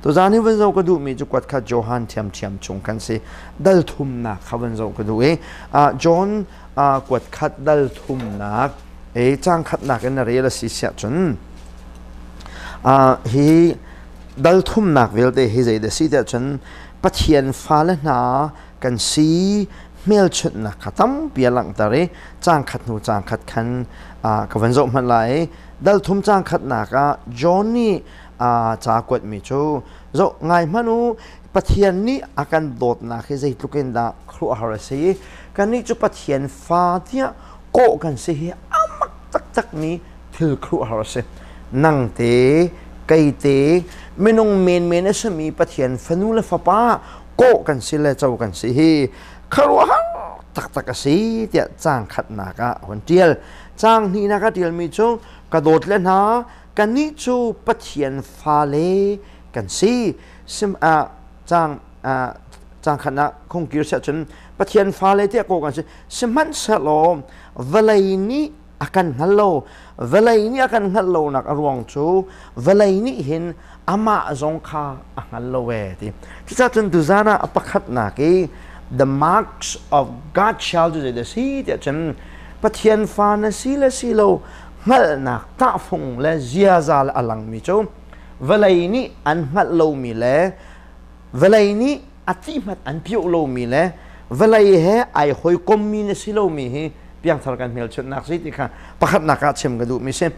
Tuzaan hi vun zoh ka duhmi cu kuat khat Johan ṭhiamṭhiam chung kan si. Dal thumnak kha vun zoh ka duh i John kuat khat dal thumnak i caang khatnak in na rel a si siah cun hi dal thumnak vialte hi zei dah si tiah cun Pathian fale hna kan si hmelchunhnak kha tampi a langhter i caang khat hnu caang khat khan ka van zoh hmanh lai i dal thum caang khatnak ah John nih ca kuatmi cu zoh ngai hmanh u. Pathian nih a kan dawtnak hi zeitluk in dah khuaruahhar a si i kannih cu Pathian fa tiah kawh kan si hi a mak taktakmi thil khuaruahhar a si. Nang te, kei te, minung menmen a simi Pathian fanu le fapa kawh kan si le co kan si hi khuaruahhar taktak a si tiah caang khatnak ah a hun ṭial. Caang hnihnak a ṭialmi cu ka dawt le hna, kannih cu Pathian fale kan si. Sim caang caang khat ah khungkir siah cun Pathian fale tiah kawh kan si. Sihmanhsehlaw vawlei nih a kan hngal lo. Vawlei nih a kan hngalh lonak a ruang cu vawlei nih hin amah zong kha a hngal lo ee ti. Cucaah cun tuzaan ah a pakhatnak i the marks of God shall cu zei dah si tiah cun Pathian fa na si le si lo hngalhnak tahfung le ziaza le a langmi cu vawlei nih an hngalh lomi le vawlei nih a tihmat an pioh lomi le vawlei he ai hawikommi na si lomi hi piangthar kan hmelchunhnak si ti kha pakhatnak ah chim ka duhmi si.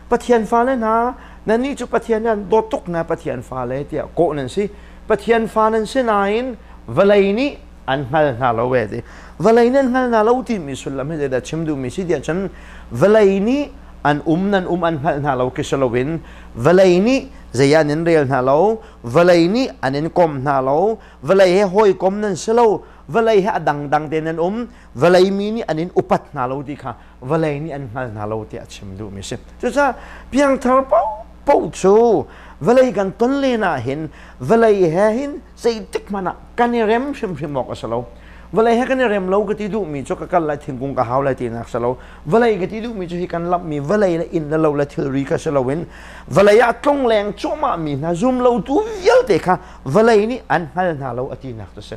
Pathian fale hna, nannih cu Pathian nan dawt tuk na Pathian fale tiah kawh nan si. Pathian fa nan si nain vawlei nih an hngal hna lo ve ti. Vawlei nih an hngal hna lo timi sullam hi zeidah chim duhmi si tiah cun vawlei nih an um nan um an hngalh hna lo khi si loin vawlei nih zei an in rel hna lo, vawlei nih an in kom hna lo, vawlei he hawikom nan si lo, vawlei he a dangdang te nan um, vawlei mi nih an in upat hna lo ti kha vawlei nih an hngal hna lo tiah a chim duhmi si. Cucaah piangthar paohpaoh cu vawlei kan ton len ah hin vawlei he hin zeitik hmanh ah kan i rem hrimhrim awk a si lo. Vawlei he kan i rem lo ka ti duhmi cu ka kal lai, thingkung ka hau lai tinak si lo. Vawlei ka ti duhmi cu hi kan lamhmi vawlei le inn le lo le thilri kha si loin vawlei ah tlongleng cuahmah mi hna zum lotu vialte kha vawlei nih an hngal hna lo a tinak cu si.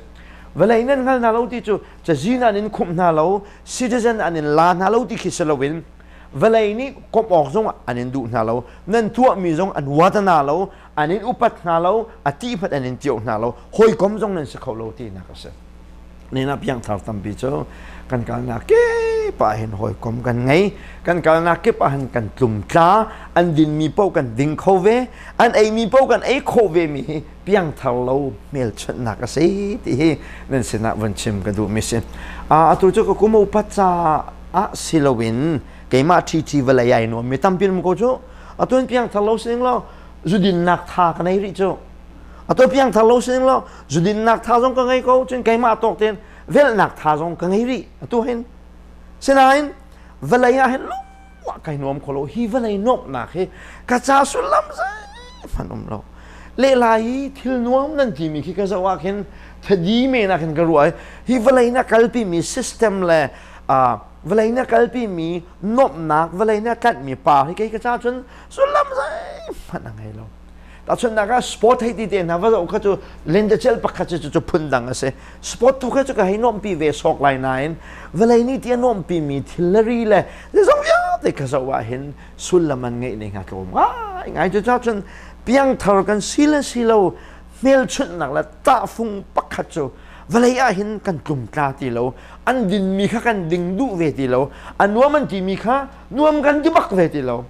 Vawlei nan hngal hna lo ti cu cazin an in khumh hna lo, citizen an in la hna lo ti khi si loin vawlei nih komh awk zong an in duh hna lo, nan tuahmi zong an huat hna lo, an in upat hna lo, a ti hmanh an in tio hna lo, hawikom zong nan si kho lo tinak a si. Nina piangthar tampi cu kan kalnak kip ah hin hawikom kan ngei, kan kalnak kip ah hin kan tlumtla, an dinmi paoh kan ding kho ve, an eimi paoh kan ei khawh ve mi hi piangthar lo hmelchunhnak a si ti hi nan sinah vun chim ka duhmi si. Atu cu ka kum upat caah si loin keimah ṭhiṭhi vawlei ai nuammi tampi um ko cu. Atu in piangthar lo sining law zudinnak tha ka nei rih cu. Atu piangthar lo sining law zudinnak tha zong ka ngei ko, cun keimah tawk tein velhnak tha zong ka ngei rih atu hin. Sinain vawlei ah hin lungwah kai nuam kho lo. Hi vawlei nuamhnak hi ka ca sullam zeihmanh um lo. Lehla i thil nuam nan timi khi ka zoh ah khin thadi men ah khin ka ruah i hi vawlei na kalpimi system le vawlei na kalpimi nuamhnak, vawlei na tlanhmi pa hi kei ka ca cun sullam zeihmanh a ngei lo. Tahchunhnak ah sport hei ti te hna va zoh kha cu lentecel pakhat cu cu phun dang a si. Sport tu kha cu ka hei nuamhpi ve sawk lai nain vawlei nih ti a nuamhpi mi thil le ri le zeizong vialte ka zoh ah hin sullam an ngeih ning a tlawm ngai ngai. Cucaah cun piangthar kan si le si lo hmelchunhnak le tahfung pakhat cu vawlei ah hin kan tlumtla ti lo, an dinmi kha kan ding duh ve ti lo, a nuam an timi kha nuam kan ti bak ve ti lo.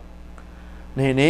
Ne ne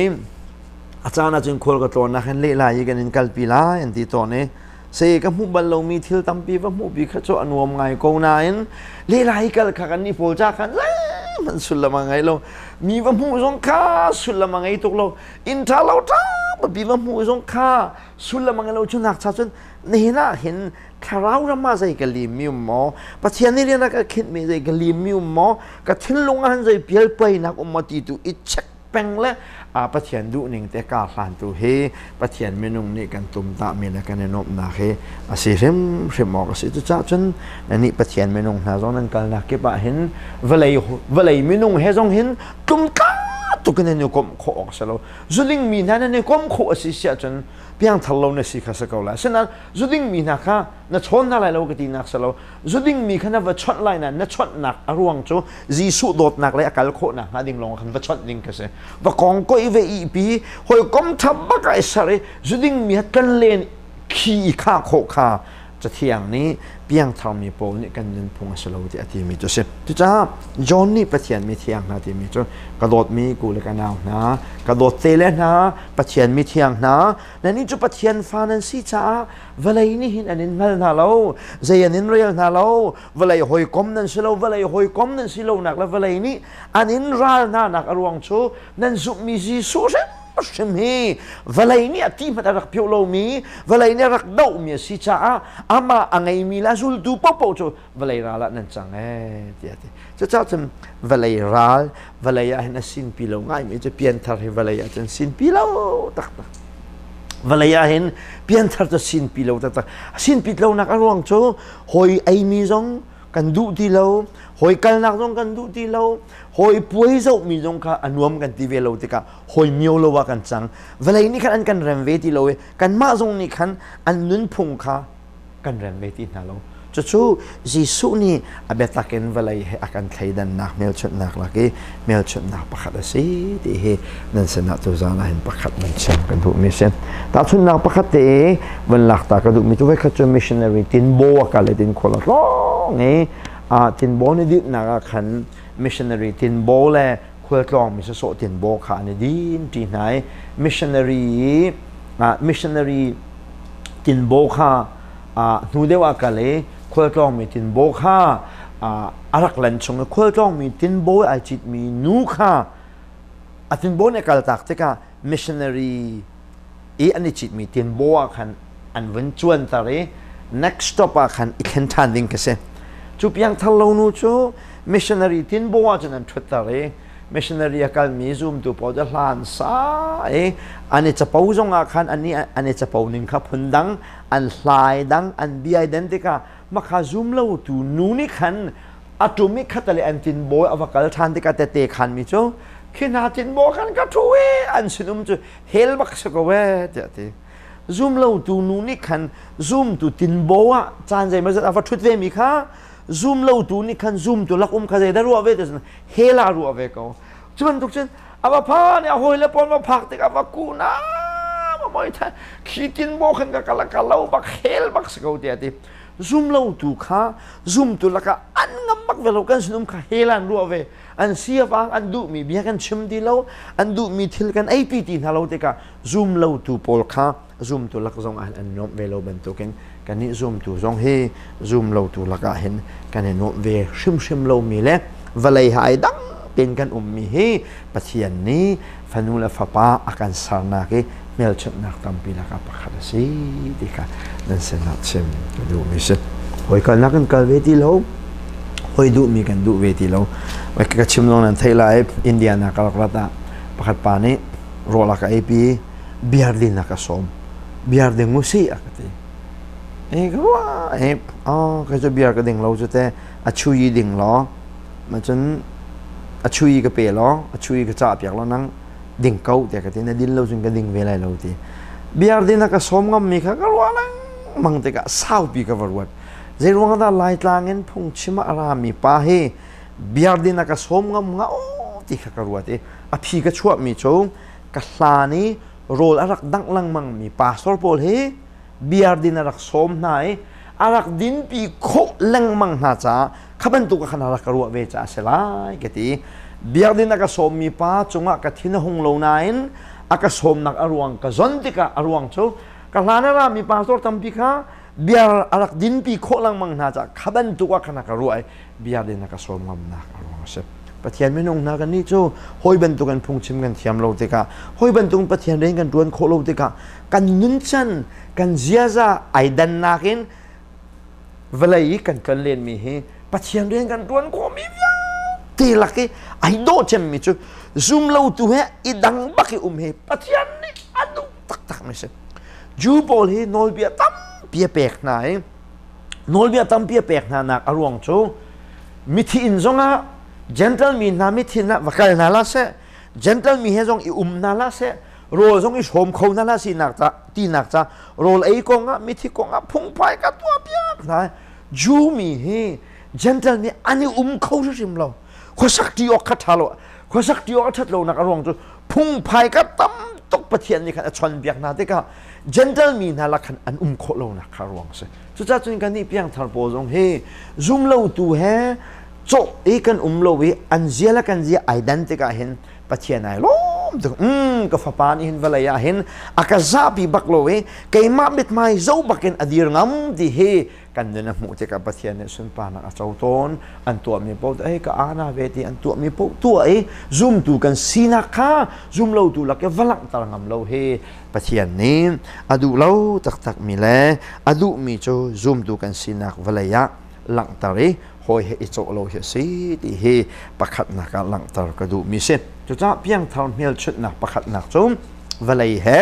a caan ahcun khual ka tlawnnak hin lehla i kan in kalpi lai an ti tawn i se ka hmuh bal lomi thil tampi va hmuhpi kha cu a nuam ngai ko nain lehla i kal kha kan nih pawl ca khan zeihmanh sullam a ngei lo. Mi va hmuh zong kha sullam a ngei tuk lo, inn ṭha lo ṭha pi va hmuh zong kha sullam a ngei lo. Cu nak cha cun nihin ah hin thlarau ram ah zei ka lim mi um maw, Pathian nih rian a ka khinh mi zei ka lim mi um maw, ka thinlung ah hin zei pialpainak um maw ti tu i check peng le Pathian duhning te ka hlan tu hi Pathian minung nih kan tum ta mi le kan i nuamhnak hi a si hrimhrim awk a si. Cucaah cun nih Pathian minung hna zong nan kalnak kip ah hin vawlei vawlei minung he zong hin tlumtla tuk in nan i komh khawh awk a si lo. Zuling mi hna nan i komh khawh a si siah cun. Piangthar lo na si kha si ko lai. Asinain zu dingmi hna kha na chawn hna lai lo ka tinak si lo. Zu dingmi kha na va chawnh lai nain na chawnhnak a ruang cu Jesuh dawtnak le a kal khawhnak hnga ding lawng khan va chawnh ding kha si. Va kong koi ve ihpi, hawikom ṭha bak ah i ser i zu dingmi ha tlon len khi i khah khawh kha Cathiang nih piangtharmi pawl nih kan nunphung a si lo tiah a timi cu a si. Cucaah John nih Pathian mithiang hna timi cu ka dawtmi ku le ka nau hna, ka dawt te le hna, Pathian mithiang hna, nannih cu Pathian fa nan si caah vawlei nih hin an in hngal hna lo, zei an in rel hna lo, vawlei hawikom nan si lo, vawlei hawikom nan si lonak le vawlei nih an in ral hna nak a ruang cu nan zumhmi Jesuh hrim hrim hi vawlei nih a ti hmanh a rak phioh lomi vawlei nih a rak dohmi a si caah amah a ngeimi le a zultu paohpaoh cu vawlei ral ah nan cang ee tiah a ti. Cucaah cun vawlei ral vawlei ah hin a sinpi lo ngaimi cu pianthar hi vawlei ah cun sinpi lo taktak. Vawlei ah hin pianthar cu sinpi lo taktak. A sinpit lonak a ruang cu hawi eimi zong kan duh ti lo, hawi kalnak zong kan duh ti lo, hawi puai zohmi zong kha a nuam kan ti ve lo tikah hawi mio lo ah kan cang. Vawlei nih khan an kan rem ve ti lo i kanmah zong nih khan an nunphung kha kan rem ve ti hna lo. Cucu Jesuh nih a biatak in vawlei he a kan thleidannak hmelchunhnak lak i hmelchunhnak pakhat a si ti hi nan sinah tuzaan ah hin pakhat nan chim ka duhmi a si. Tahchunhnak pakhat te van lak ta ka duhmi cu voikhat cu missionary Tinbaw a kal i Tinkhua la tlawng i Tinbaw ni dinhnak ah khan missionary Tinbaw le khualtlawng mi sawsawh Tinbaw kha an i din ṭi hna i missionary missionary Tinbaw kha hnu deuh ah kal i khualtlawng mi Tinbaw kha a rak lan chung i khualtlawng mi Tinbaw ai citmi nu kha a Tinbaw nih a kaltak tikah missionary i an i citmi Tinbaw ah khan an vun cuanter i next stop ah khan i thlen ṭhan ding ka si. Cu piangthar lo nu cu missionary Tinbaw ah cun an ṭhutter i missionary a kalmi zumtu pawl cu hlan sa i an i capo zong ah khan an i capo ning kha phundang an hlai dang an biai den tikah makha zum lo tu nu nih khan a tum i khatale an tinbawi a va kal ṭhan tikah tete khan mi cu khi hna tinbaw khan ka ṭhu i an sinum cu hell bak si ko ee tiah ti zum lo tu nu nih khan zumtu tinbaw ah caan zeimawzat a va ṭhut ve mi kha zum lo tu nih khan zumtu lak um kha zeidah ruah ve ti hell ah ruah ve ko cu bantuk cun a va phan i a hawile pawl va phak tik a va ku na ma moi tha khi tinbaw khan ka kal ka lo bak hell bak si ko tiah ti zum lo tu kha zumtu lakah an ngam bak ve lo kan sinum kha hell an ruah ve an si avang an duhmi bia kan chim ti lo an duhmi thil kan eipi ti hna lo tikah zum lo tu pawl kha zumtu lak zong ah an nuamh ve lo bantukin kannih zumtu zong hi zum lo tu lakah hin kan i nuamh ve hrimhrim lomi le vawlei ha ai dang tein kan ummi hi Pathian nih fanu le fapa a kan sernak i hmelchunhnak tampi lakah pakhat a si ti kha nan sinah chim ka duhmi si. Hawi kalnak kan kal ve ti lo, hawi duhmi kan duh ve ti lo. Ka chim zong nan theih lai India na ka rak rat ah pakhat pa nih rawl a ka eipi biar din a ka sawm. Biar ding u si a ka ti. E ka ruah e oh ka cu biar ka ding lo cu te a chui ding law ma cun a chui ka pe law a chui ka cah piak law nang ding ko tiah ka ti na din lo cun ka ding ve lai lo ti biar din a ka sawm ngam mi kha ka ruah lengmang tikah saupi ka va ruat zei ruang dah laitlang in phungchim ah a ra mi pa hi biar din a ka sawm ngam nga ti kha ka ruat i a phi ka chuah mi cu ka hlan i rawl a rak dangh lengmang mi pastor pawl hi biar din a rak sawm hna i a rak dinpi khawh lengmang hna caah kha bantuk ah khan a rak ka ruah ve caah a si lai ka ti. Biakdin a ka sawmmi pa cungah ka thin a hung lo nain a ka sawmnak a ruang ka zon tikah a ruang cu ka hlan a rami pastor tampi kha biar a rak dinpi khawh lengmang hna caah kha bantuk ah khan a ka ruah i biakdin a ka sawm ngamnak a ruang a si. Pathian minung hna kan nih cu hawi bantuk in phungchim kan thiam lo tikah hawi bantuk Pathian rian kan ṭuan khawh lo tikah kan nuncan kan ziaza ai dannak in vawlei i kan tlon lenmi hi Pathian rian kan ṭuan khawhmi vialte lak i ai dawh cemmi cu zum lotu he i dang bak i um hi Pathian nih a duh taktakmi si. Jew pawl hi nawlbia tampi a pek hna i nawlbia tampi a pek hna nak a ruang cu mithi inn zongah Gentle mi hna mithi ah va kal hna la seh Gentle mi he zong i um hna la seh. Rawl zong i hrawm kho hna hlah sinak ca tinak ca rawl ei kong ah mithi kong ah phungphai ka tuah piak hna. Jew mi hi Gentile nih an i um kho hrimhrim lo. Khuasak ṭi awk kha ṭha lo. Khuasak ṭi awk a ṭhat lonak a ruang cu phungphai ka tam tuk Pathian nih khan a chawnbiak hna tikah Gentile mi hna lak khan an um khawh lonak kha ruang a si. Cucaah cun kannih piangthar pawl zong hi zumlotu he cawh i kan um lo i an zia le kan zia ai dan tikah hin Pathian ai lawm tuk. Ka fapa nih hin vawlei ah hin a ka zahpi bak lo i keimah mithmai zo bakin a dir ngam ti hi kan nun a hmuh tikah Pathian nih sunparnak a co tawn. An tuahmi paoh ei ka ana ve ti an tuahmi paoh tuah i zumtu kan sinak kha zumlotu lak i va langhter ngam lo hi Pathian nih a duh lo taktakmi le a duhmi cu zumtu kan sinak vawlei ah langhter i hawi he i cawh lo hi a si ti hi pakhatnak ah langhter ka duhmi si. Cucaah piangthar hmelchunhnak pakhatnak cu vawlei he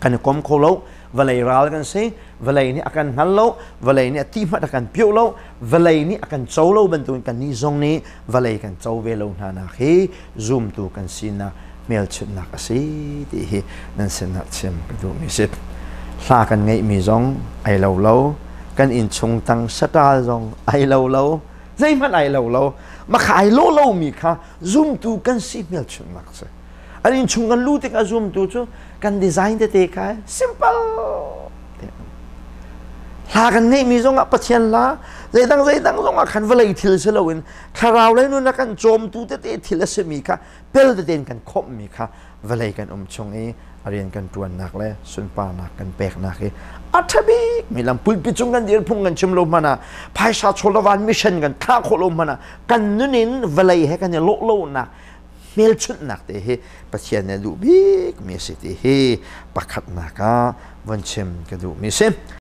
kan i kom kho lo, vawlei ral kan si, vawlei nih a kan hngal lo, vawlei nih a ti hmanh a kan pioh lo, vawlei nih a kan co lo bantukin kannih zong nih vawlei kan co ve lo hna nak hi zumtu kan sinak hmelchunhnak a si ti hi nan sinah chim ka duhmi si. Hla kan ngeihmi zong ai lo lo, kan innchung tang saṭal zong ai lo lo, zeihmanh ai lo lo, makha ai lo lomi kha zumtu kan si hmelchunhnak a si. An innchung kan luh tikah zumtu cu kan design tete kha simple. Hla kan ngeihmi zongah Pathian hla, zeidang zeidang zongah khan vawlei thil si loin thlarau lei nun a kan cawmtu tete thil a simi kha pel tete in kan khawmhmi kha vawlei kan um chung i a rian kan ṭuannak le sunparnak kan peknak hi a ṭha bikmi lam pulpit cung kan dir phung kan chim lo hmanh ah phaisa chawlawvan mission kan thlah khawh lo hmanh ah kan nun in vawlei he kan i lawh lonak hmelchunhnak te hi Pathian nih a duh bikmi a si ti hi pakhatnak ah von chim ka duhmi si.